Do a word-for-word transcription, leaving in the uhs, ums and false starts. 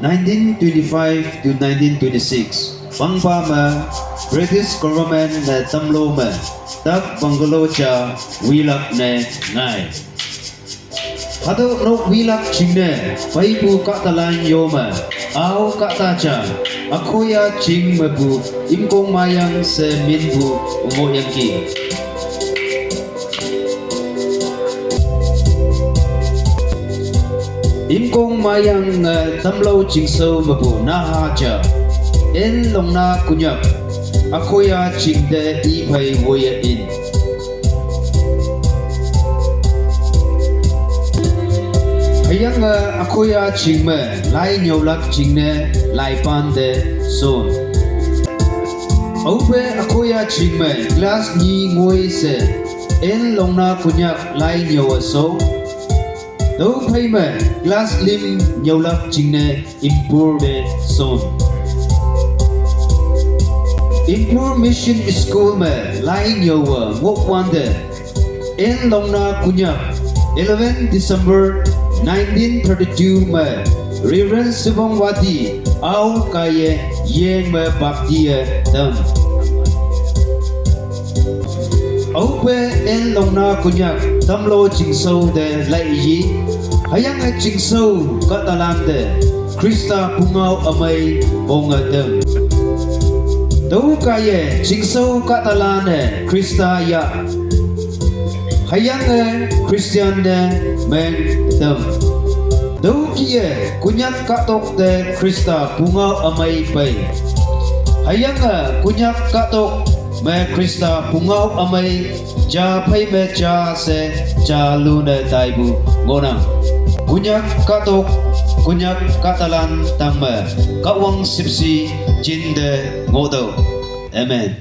Nineteen twenty-five to nineteen twenty-six, pangpa me British government ne tamlo me dak bungalow ja wilak ne ngai. Hatüo nok wilak jingne peipu kahtalan yo me ao kahta ja, Akoya jing mepu Imkong Mayang she minpu ngohyangki. Imkong Mayang-e tamlao chingshao mepu naha ja, N. Longna Konyak, Akoya jingte iphei woiye in. Hüyange Akoya jing me lai nyüolak jingne laipan te shon. Aope Akoya jing me class nyi ngoi she, N. Longna Konyak lai nyüowe shon. Tüophei me class lim nyüolak jingne Impur te shon. Impur Mission School me lai nyüowe ngohwante, N. Longna Konyak, eleven December nineteen thirty-two me Reverend Subongwati Ao kaiye yeng me baptize tam. Aope N. Longna Konyak tamlo chingshao te laiyi, hüyange chingshao kahtalan te Khrista pungao ümei ponge tam. Tüo kaiye chingshao kahtalan-e Khrista yah, hüyange Christian ne meng tam. Tüokih-e Konyak kahtok te Khrista pungao ümei pei, hüyange Konyak kahtok me Khrista pungao ümei ja phei me ja she ja lune taipu ngohnang. Konyak kahtok, Konyak kahtalan tangme Kahwang shüpshe jinte ngohtüoh. Amen.